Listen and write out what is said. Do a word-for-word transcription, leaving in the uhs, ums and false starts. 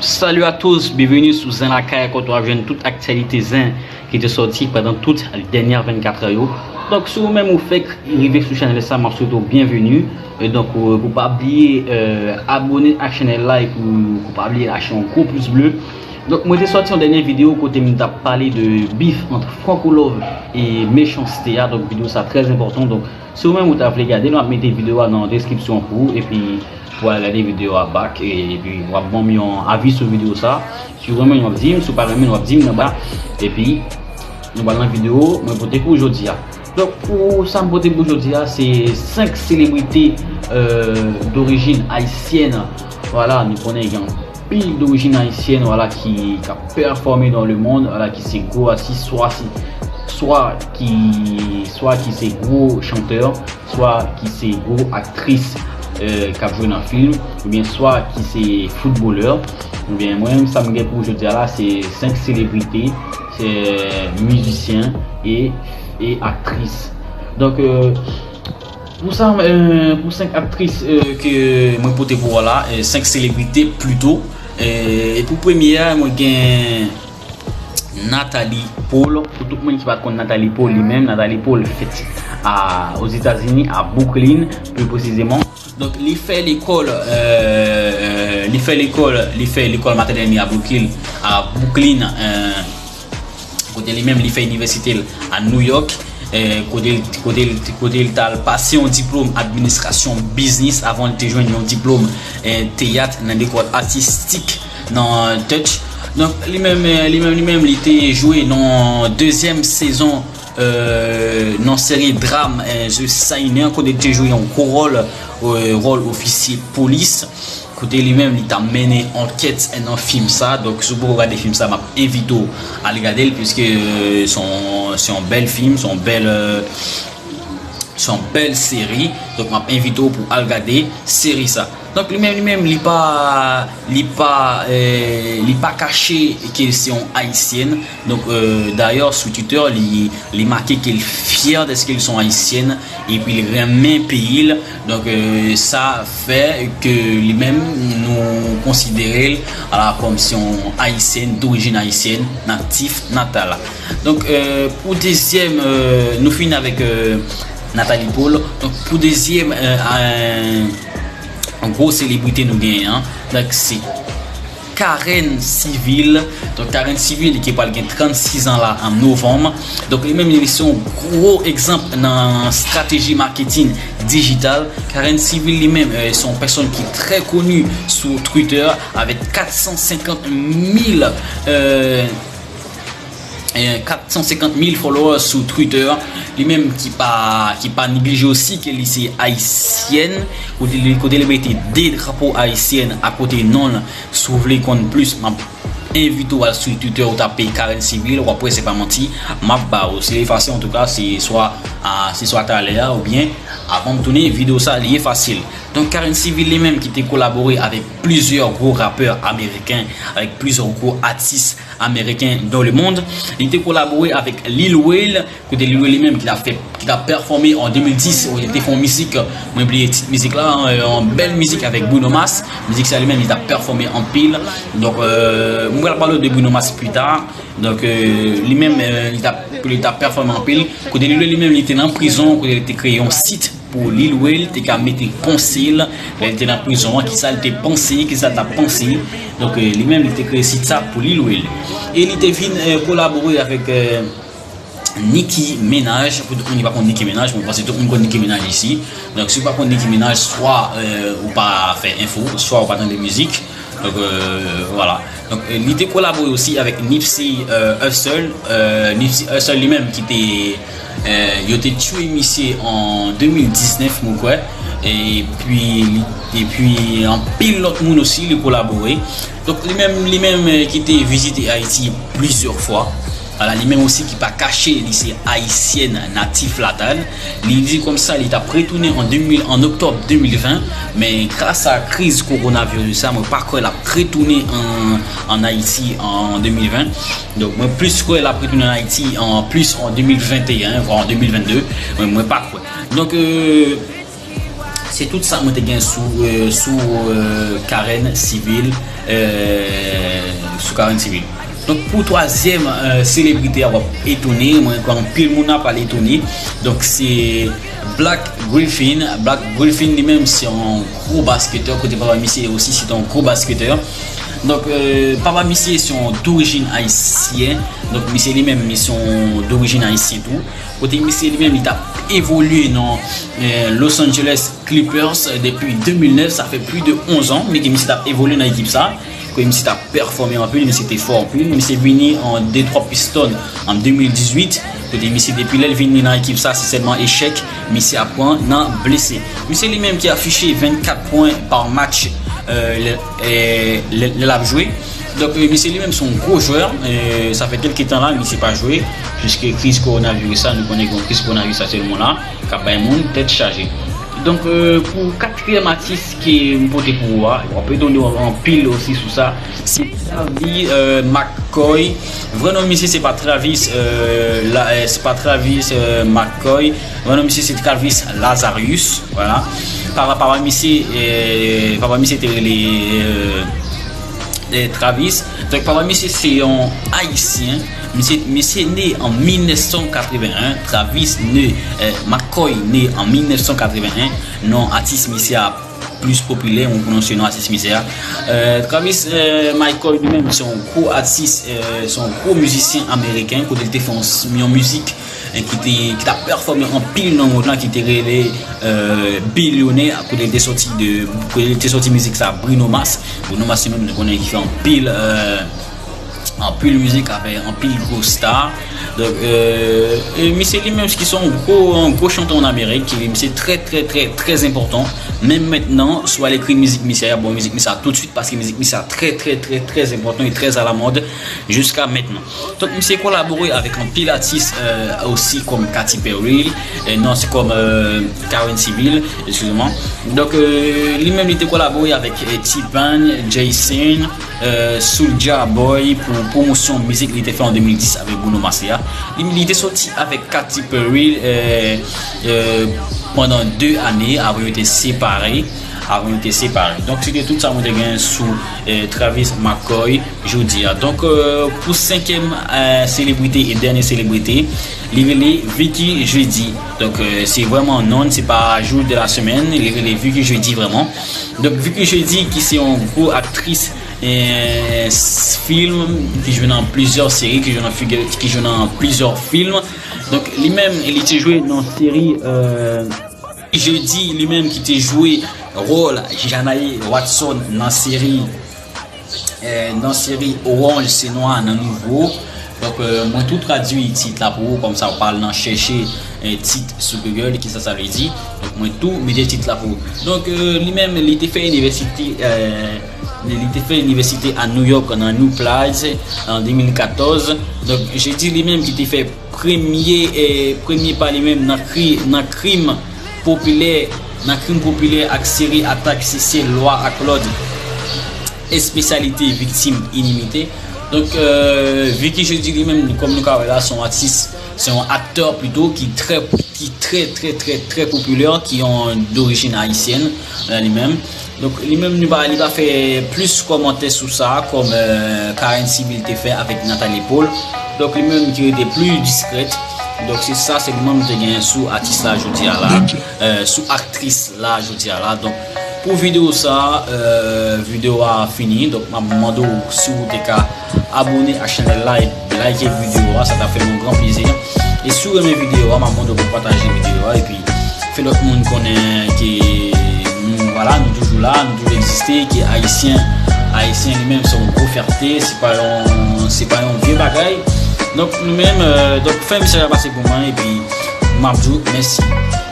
Salut à tous, bienvenue sou Zen Lakay, kote w ap jwenn tout aktyalite zen ki te sòti pandan tout dènye vennkat è yo. Donk, si ou menm ou fèk rive sou chanèl sa, m ap swete w byenveni. E donk, euh, pou pa bliye, euh, abòne ak chanèl la, epi pou pa bliye lache yon gwo pous ble. Donk, mwen te sòti yon dènye videyo kote m t ap pale de bif ant Franco Love e Mechanste a. Donk, videyo sa trè enpòtan. Donk, si ou menm ou ta vle gade l, m ap mete videyo a nan deskripsyon pou ou, epi pou al gade videyo a back, e, epi w ap ban m yon avi sou videyo sa. Si w renmen, w ap di m, si w pa renmen, w ap di m anba, epi nou pral nan videyo mwen pote pou jodi a. Donk, pou sa m pote pou jodi a, se senk selebrite, euh, d'origine haïtienne. Vwala, nou konnen gen anpil d'origine haïtienne, vwala, ki, k ap pèfòme dans le monde, vwala, ki se gwo atis, swa se, swa ki, swa ki se gwo chantè, swa ki se gwo aktris, euh, k ap jwe nan fim, oubyen swa ki se foutbolè, oubyen mwen, sa m gen pou jodi a la, se senk selebrite, se mizisyen e, e aktris. Donk, euh, pou sa, euh, pou senk aktris, euh, ke mwen pote pou ou la, euh, senk selebrite plito, euh, e pou premye a, mwen gen Natalie Paul. Pou tout moun ki pa t konn Natalie Paul li menm, Natalie Paul fèt a, Ozetazini, a Brooklyn, pli presizeman. Donk, li fè lekòl, euh, euh, li fè lekòl, li fè lekòl matènèl li a Brooklyn, a Brooklyn, euh, kote li menm li fè inivèsite l a New York, euh, kote l, kote l, kote l t al pase yon diplòm administrasyon biznis avan l te jwenn yon diplòm, euh, teyat nan lekòl atistik nan Touch. Donk, li menm, euh, li menm, li menm, li te jwe nan dezyèm sezon, euh, nan seri dram, euh, The Shining, kote li te jwe yon gwo wòl, euh, wòl ofisye polis. Kote li menm, li t ap mennen ankèt nan fim sa. Donk, si w poko gade fim sa, m ap envite w al gade l, piske, euh, se yon, se yon bèl fim, se yon bèl, euh, se yon bèl seri. Donk, m ap envite w pou al gade seri sa. Donk, li menm, li menm, li pa, li pa, euh, li pa kache ke l se yon Ayisyèn. Donk, euh, dayè, sou Twitter, li, li make ke l fyè dèske l se yon Ayisyèn, epi l renmen peyi l. Donk, euh, sa fè ke li menm, nou konsidere l, ala, kòm se yon Ayisyèn, dorijin ayisyèn, natif natal. Donk, euh, pou dezyèm, euh, nou fini avèk, euh, Natalie Paul. Donk, pou dezyèm, euh, euh, gwo selebrite nou genyen an, donk, se Karen Civil. Donk, Karen Civil, ki pral gen trannsis an la, an novanm. Donk, li menm, li se yon gwo egzanp nan estrateji maketin dijital. Karen Civil, li menm, euh, se yon pèsòn ki trè koni sou Twitter, avèk kat san senkant mil, euh, euh, kat san senkant mil followers sou Twitter. Li menm ki pa, ki pa neglije osi ke li se Ayisyèn, kote li, kote li mete de drapo ayisyèn akote non l. Si w vle konn plis, m ap envite w al sou Twitter, ou tape Karen Civil, w ap wè se pa manti. M ap ba w, se efase antouka, se swa, a, se swa talè a, oubyen avan m tounen videyo sa, li efase l. Donk, Karen Civil li menm ki te kolabore avèk plizyè gwo rapè ameriken, avèk plizyè gwo atis ameriken dans le monde. Li te kolabore avèk Lil Wayne, kote Lil Wayne li menm ki t ap fè, ki t ap pèfòme an de mil dis, ou te fè yon mizik, mwen bliye tit mizik la, yon bèl mizik avèk Bruno Mars. Mizik sa li menm, li t ap pèfòme anpil. Donk, euh, mwen pral pale de Bruno Mars pli ta. Donk, euh, li menm, euh, li t ap, li t ap pèfòme anpil. Kote Lil Wayne li menm, li te nan prizon, kote li te kreye yon sit pou Lil Wayne te ka mete panse l, lè l te nan prizon an, kisa l te panse, kisa l t ap panse. Donk, euh, li menm, li te kreye sit sa pou Lil Wayne. E li te vin, euh, kolabore avèk, euh, Nicki Minaj. Pou tout moun ki pa konn Nicki Minaj, mwen panse tout moun konn Nicki Minaj isi. Donk, si w pa konn Nicki Minaj, swa, euh, ou pa fè enfo, swa ou pa tande mizik. Donk, euh, vwala. Donk, euh, li te kolabore osi avèk Nipsey, euh, Hussle. Euh, Nipsey Hussle li menm ki te, euh, yo te tiye misye an de mil diznèf, mwen kwè. Epi, li, epi anpil lòt moun osi li kolabore. Donk, li menm, li menm, euh, ki te vizite Ayiti plizyè fwa. Ala, li menm osi ki pa kache, li se Ayisyèn natif natal. Li di kòmsa li t ap retounen an de mil, an oktòb de mil ven, men gras a kriz kowonaviris sa, mwen pa kwè l ap retounen an, an Ayiti an de mil ven. Donk, mwen plis kwè l ap retounen an Ayiti an plis an de mil venteyen, vwa an de mil vennde. Mwen, mwen pa kwè. Donk, euh, Se tout sa mwen te gen sou, euh, sou euh, Karen Civil, euh, sou Karen Civil. Donk pou twazyèm euh, selebrite a, w ap etone, mwen kwè anpil moun ap pral etone. Donk se Blake Griffin. Blake Griffin li menm se yon gwo basketè, kote papa misye osi se yon gwo basketè. Donk euh, papa misye se yon dorijin ayisyen. Donk misye li menm li se yon dorijin ayisyen tou. Kote misye li menm li t ap evolye nan euh, Los Angeles Clippers depi de mil nèf, sa fè plis de onz an, men ke misye t ap evolye nan ekip sa. Kote misye t ap pèfòme anpil, misye te fò anpil. Misye vini an Detroit Pistons an de mil dizuit. Kote misye depi lè l vini nan ekip sa, se sèlman echèk misye ap pran nan blese. Misye li menm ki afiche vennkat pwen pa match euh, lè, euh, lè, lè l ap jwe. Donk euh, misye li menm se yon gwo jwè. Euh, sa fè kèlke tan la misye pa jwe. Piske kriz kowonaviris sa, nou konnen gen yon kriz kowonaviris aktyèlman la k ap bay moun tèt chaje. Donk euh, pou katriyèm atis ke m pote pou ou a, w ap etone w anpil osi sou sa, se Travis euh, McCoy. Vrè non misye se pa Travis euh, la, euh, se pa Travis euh, McCoy. Vrè non misye se Travis Lazarius. Vwala. Papa, papa misye euh, papa misye te rele euh, euh, Travis. Donk papa misye se yon ayisyen. Misye, misye ne an mil nèf san katreven en. Travis ne euh, McCoy ne an mil nèf san katreven en. Non atis misye a plis popilè, mwen pwononse non atis misye a. Euh, Travis euh, McCoy li menm se yon gwo atis, euh, se yon gwo mizisyen ameriken, kote l te fè yon, yon mizik euh, ki te ki t ap pèfòme anpil nan mond lan, ki te rele euh, Bilyonè, kote l te soti de kote l te soti mizik sa Bruno Mars. Bruno Mars se menm nou konnen ki fè anpil euh, anpil mizik avèk anpil gwo star. Donk euh, e misye li menm ki se yon gwo yon gwo chantè an Amerik, ki misye trè trè trè trè enpòtan. Menm mentnan si w al ekri mizik misye a, bon mizik misye a toutswit, paske mizik misye a trè trè trè trè enpòtan e trè alamòd jiska mentnan. Donk misye kolabore avèk anpil atis euh, osi kòm Katy Perry, euh, non se kòm euh, Karen Civil, eskize mwen. Donk euh, li menm li te kolabore avèk euh, T-Pain, Jay-Z, euh, Soulja Boy pou pwomosyon mizik li te fè an de mil dis avèk Bruno Mars la. Li, li te soti avèk Katy Perry euh, euh, pandan de ane avan yo te separe. Avan yo te separe. Donk se te tout sa mwen te gen sou euh, Travis McCoy jodi a. Donk euh, pou senkyèm euh, selebrite e dènye selebrite, li rele Vicky Jeudi. Donk euh, se vrèman non, se pa jou de la semèn, li rele Vicky Jeudi vrèman. Donk Vicky Jeudi ki se yon gwo aktris euh, film, ki jwe nan plizyè seri, ki jwe nan figi, ki jwe nan plizyè film. Donk li menm li te jwe nan seri euh, Jeudi li menm ki te jwe wòl Janae Watson nan seri euh, nan seri Orange c'est noir nan Nouvo. Donk euh, mwen tou tradui tit la pou ou, kòmsa ou pa al nan chèche euh, tit sou Google, kisa sa vle di. Donk mwen tou mete tit la pou ou. Donk euh, li menm li te fè inivèsite euh, li te fè inivèsite a New York nan New Plaza an de mil katòz. Donk Jeudi li menm ki te fè premye euh, premye pa li menm nan kri nan krim popilè nan krim popilè ak seri atak se se lwa ak lòd, espesyalite viktim inimite. Donk euh, Vicky Jeudi li menm kòm nou ka wè la se yon atis, se yon aktè plito ki trè ki trè trè trè trè popilè, ki yon dorijin ayisyèn euh, li menm. Donk li menm li pa li pa fè plis kòmantè sou sa kòm euh, Karen Civil te fè avèk Natalie Paul. Donk li menm ki rete pli diskrèt. Donk se sa sèlman nou te genyen sou atis la jodi a la, euh, sou aktris la jodi a la. Donk pou videyo sa euh, videyo a fini. Donk m ap mande w si w te ka abone ak chanèl la e like videyo a, sa ta fè nou gran plezi. E si w renmen videyo a, m ap mande w pou pataje videyo a epi fè lòt moun konnen ke nou vwala nou toujou la, nou toujou egziste, ke ayisyen ayisyen li menm se yon gwo fyète, se pa yon se pa yon vye bagay. Donk nou menm euh, donk fè mesaj la pase pou mwen epi m ap di w mèsi.